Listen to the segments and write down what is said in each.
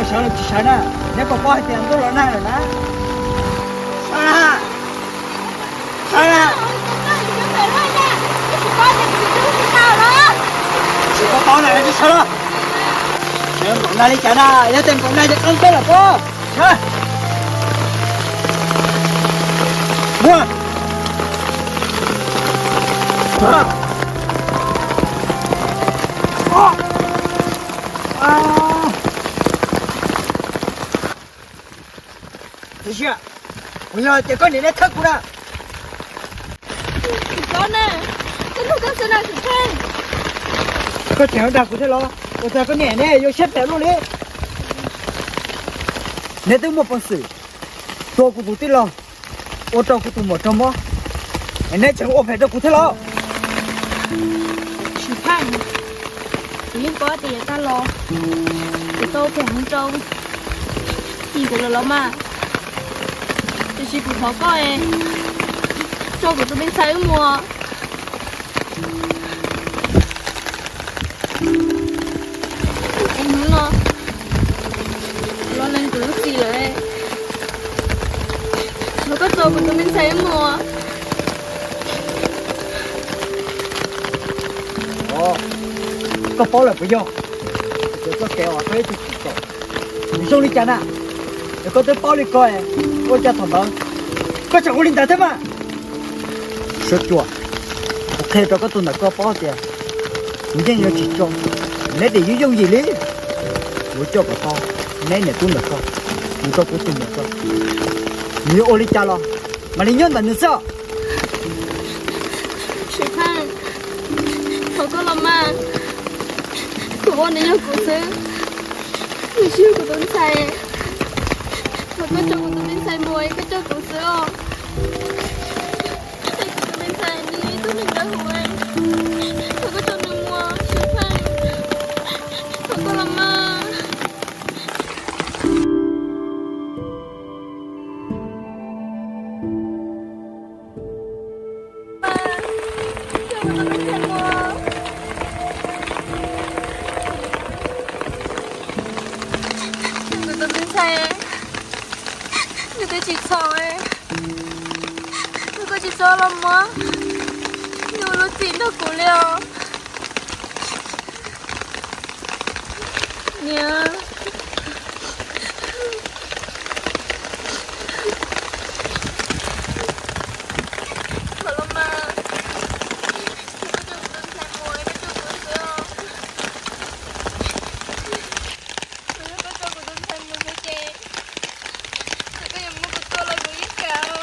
Sawv los tsis sawv na, neb puas paub hais tias ntuj los nag lawm na? Sawv na, sawv na. Tsis paub paub na tsis sawv los. Sawv npaum nag li cas na, yog tias npaum nag ces qee peb lawm pob. Sawv. Muaj. Tiam sis, puas yog tias koj niam neb thawb kuv na? Koj tseem dag kuv thiab los? Ua cas koj niam neb yuav siab phem luaj li? Neb twb muaj peev xwm tua kuv tus tij laug, ua rau kuv tus muam raug mob, es neb tseem ua phem rau kuv thiab los? Sim Pheej, kuv yeej paub tias yav tag los kuv tau phem heev rau txiv kuv lawm los mas, tiam sis kuv thov koj es tso kuv tus me ntxhais wb mus. Es hnub no kuv los lees kuv lub txim lawm, thov koj tso kuv tus me ntxhais wb mus. Koj paub lawm puas yog? Tias koj kev os koj ib tug tsis txaus. Nws zoo li cas na? Es koj twb paub li ko, ua cas thaum ntawd koj tseem ua li ntawd thiab mas? Suab Cua, kuv qhia rau koj tus ntawm koj paub tias kuv yeej yuav tsis tso neb dim yooj yooj yim li. Kuv coj kom tau neb niam tub ntawm koj mus rau kuv tus muam tso. Nws yuav ua li cas los mam li nyob ntawm nws xwb. Sim Pheej, thov koj los mas, kuv ua nws yog kuv xwb, nws tsis yog kuv tus ntxhais. Thov koj tso kuv tus me ntxhais mus, koj coj kuv xwb os. Es kuv tus me ntxhais nws yog ib tug neeg dawb huv, thov koj tso nws mus Sim Pheej, thov koj los mas. Kuv tus me ntxhais, nws twb tsis txhaum, nws kuj tsis txhob los muab nws ua lub txim nrog kuv li os. Niam, thov los mas, koj tso kuv tus ntxhais mus, koj tso kuv xwb os. Yog koj tso kuv tus ntxhais mus xwb ces, ces koj yuav muab kuv tua los kuv yeej kam.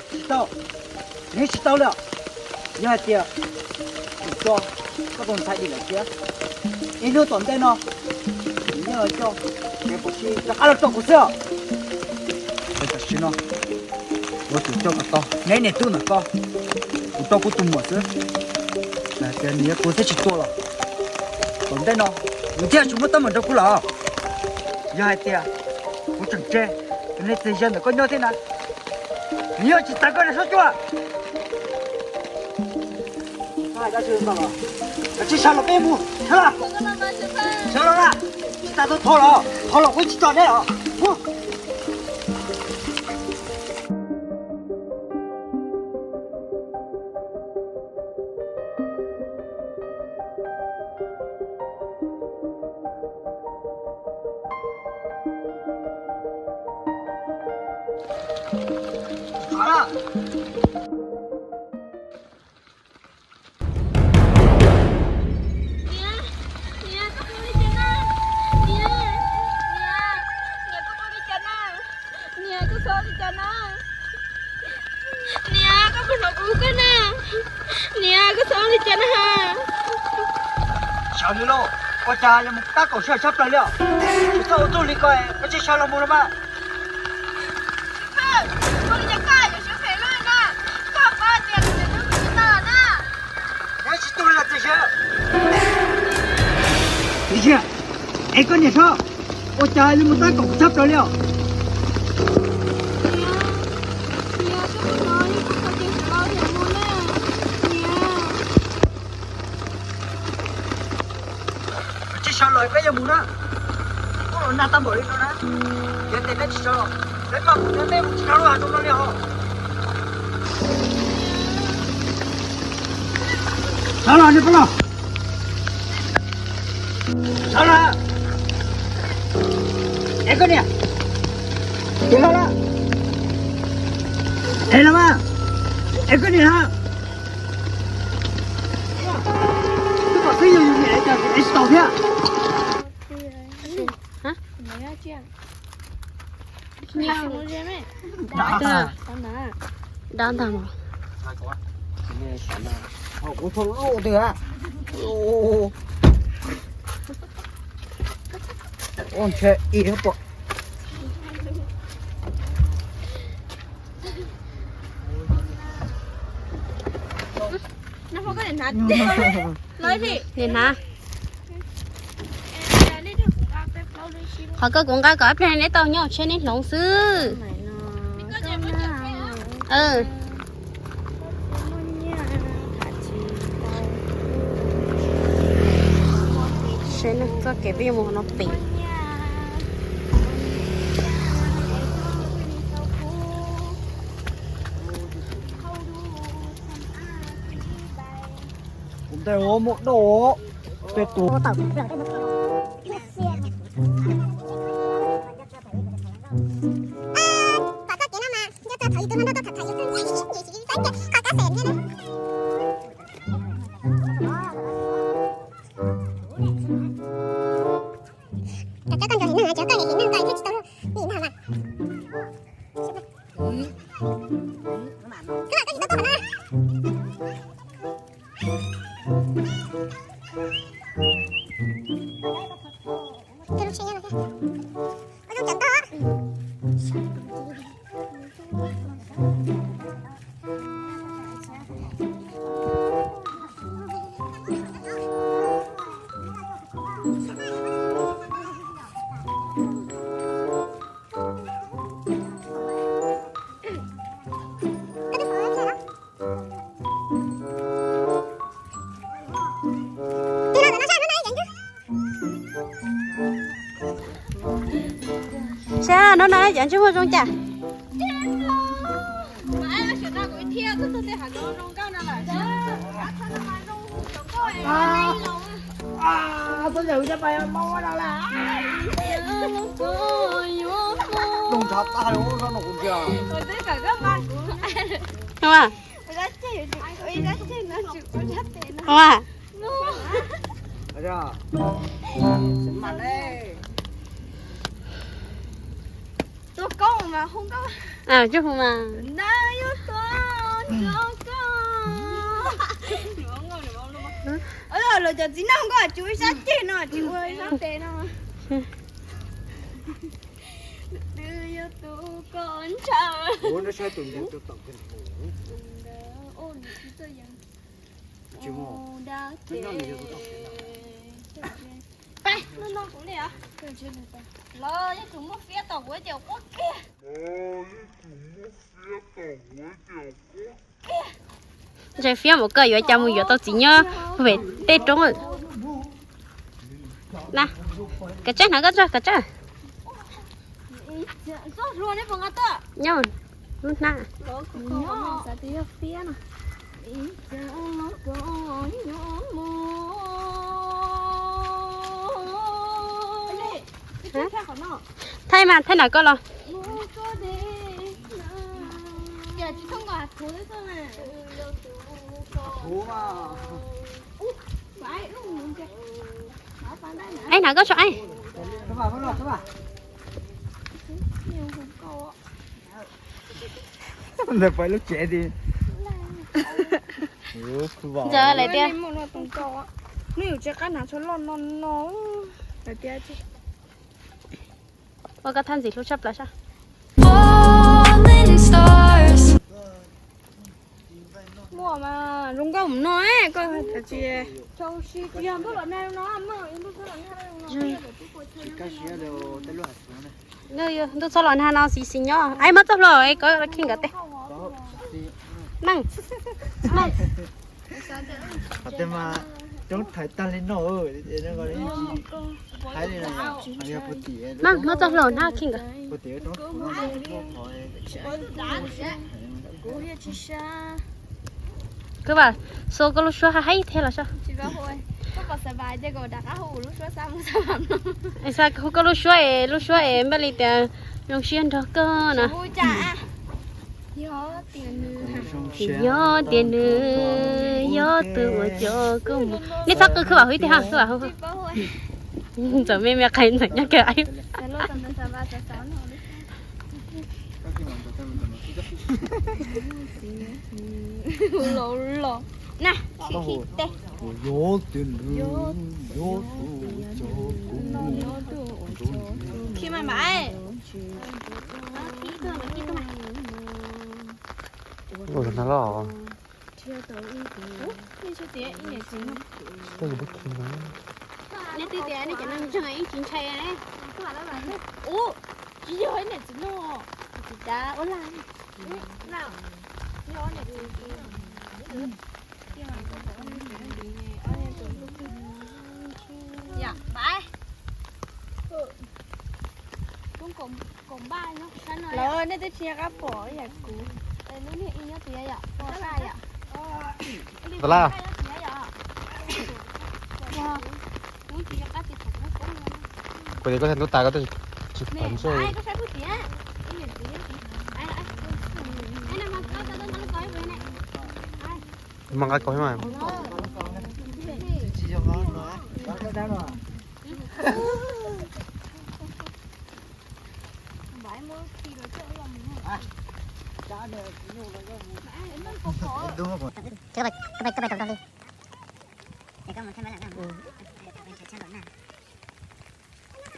Tsis tau, nws tsis tau li os. Yog hais tias kuv tso koj tus ntxhais dim lawm thiab, ib hnub tom ntej no kuv yeej los coj kev phom sij rov qab los rau kuv xwb os. Tam sim no kuv tsuas coj kom tau neb niam tub ntawm koj mus rau kuv tus muam xwb. Txawm hais tias nws yuav tuag thiab tsis tuag los tom ntej no nws thiaj tsis muaj teeb meem rau kuv lawm. Yog hais tias kuv tseem tseg tus niag txiv yawg ntawm koj nyob thiab na, nws yuav tsis txais koj niag Suab Cua. Tsis sawv los peb mus, sawv los, sawv los na, tsis tas tau thov los, thov los kuv tsis tso neb os. Niam, niam, koj ua li cas na? Niam, niam, niam, koj ua li cas na? Niam, koj txhob ua li cas na. Niam, koj puas hnov kuv hu koj na? Niam, koj txhob ua li cas na. Sawv li lauj, ua cas yuav mus tab kaum sij hawm tshaj plaws li os? Tsis txhob ua txuj li ko, koj tsis sawv los mus los mas. Ua li cas koj yuav siab phem luaj na? Koj paub tias kuv niam twb mus tsis tau na. Neb tsis tu li los txiv sawv. Txiv sawv, es koj niam sawv, ua cas yuav mus tab kaum tshaj plaws li os? Niam, niam, koj puas hnov li kuv Peb yuav mus na, ub los nag tag npaum li no na, yog tias neb tsis sawv los, peb pab mus, peb mus tsis tau lub hav zoov no li os. Sawv los, niag poj laug. Sawv los. Es koj niam, tiv los lawm. Es los mas. Es koj niam na. Twb kom twb yog yus niam es tsis tau thiab. Dab ntag mas. Kuv tau lauj twg a. Ua ntshe ib pom. Niam hnav. Qhov koj kuv nqa kom ob pliag neb tau nyob tsheb neb hloov xwb. Seb txoj kev peb yuav mus no pem. Kuv ntes ua muaj doj peb tus. Cov koj nrog him neeg, cov koj him neeg koj thiaj tsis tau nim nag mas. Koj koj him tau tuaj qhov no. Koj lub tsheb nyob no thiab. Koj zoo cov ntog. Saib no no cov ntsej muag zoo cas. Ua. Ua. Tus koob mas hu nkauj. Coj hu mas. Los cov txiv neej nkauj tsis ua ib sab ceg no tsis ua ib sab tes no. Twb yog tus koob ntshaw. Pab no no kuv li os. Los yog tus muaj fiab tau kuv ces quaj kiag. Ntshe fiab mus koj yuav cas mus yuav tau txiv nyob pem tej roob. Na, kav tsawj hnav koj tso, kav tsawj. Nyob lub hnab. Thaij mas, thaij nram koj los. Eb, nram koj tso eb. Ntawd pais lub tsev ti. Ntxawm lawm tiag. Ua koj thaj ntxim hlub tshaj plaws sab. Muaj mas zoo nkauj mus no koj tsis. Ntuj txhob los nag no xis xis nyob. Ai, muab txoj hlua es koj khi nkawd teb. Meej, meej. Roob thaiv tag li no, hais li no, mas muab txoj hlua hnab khi nkawd. Kwv Vam, xo koj lub suab haib thiab los so. Hu koj lub suab es, lub suab es npaj li tias zoo siab nrog koj na. Yog tias nws yog tus uas coj koj mus. Nej txhob qw, Kwv Vam hu ib teg ha, Kwv Vam hu. Ntxawm me me qhais ntxawm nyob kawg. Los los. Na, khi khi teg. Yog tias nws yog tus uas coj kuv mus. Khi mas mas. Ua no los. Neb twb tias nej cov neeg ntseeg ib tsis ntshai ne. Ub, tsis yog ib niam txiv no, tsis tas ua laj. Yam pais. Lawv nej twb tsis nco qab pom yam kuv. Lub niag ib nyob tiag yom, pom qab yom. Tab laj. Kuv tias koj tsis ntub tas koj twb tsis pom ntsej. Mas nqa kaus mas. Koj pais, koj pais tom no li.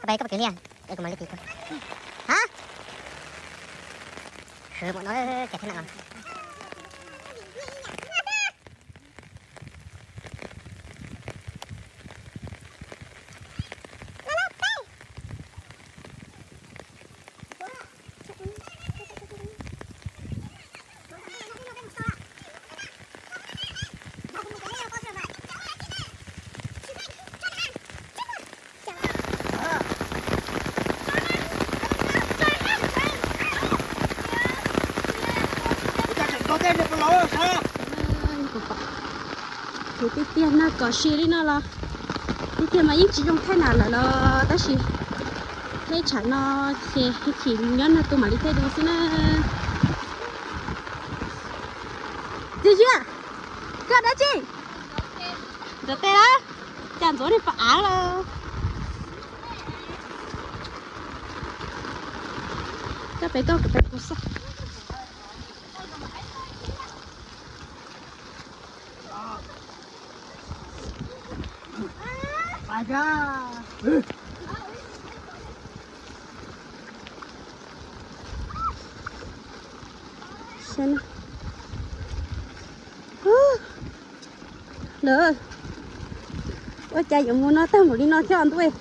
Koj pais, koj pais kwv Liaj, kuv mam li tim koj. Ha? Hwv, mam no ces thiab na. Ces tiag tiag na, kom sim li no los tiag tiag mas yeej tsis zoo thaij na lawm los tab sis thaij tshav no ces chim nyob nag tu mam li thaij dua xwb na. Txiv Ziab, koj dab tsi? Ntxuav tes lawm, cas ntxuav niag pom av lawm. Koj pem koj, kuv pem kuv xwb. Lawm, ua cas yuav mus no tag npaum li no thiab ntuj.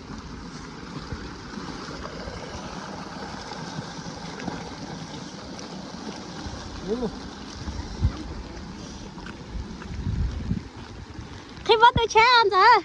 Qhib pob tw tsheb ntxawm.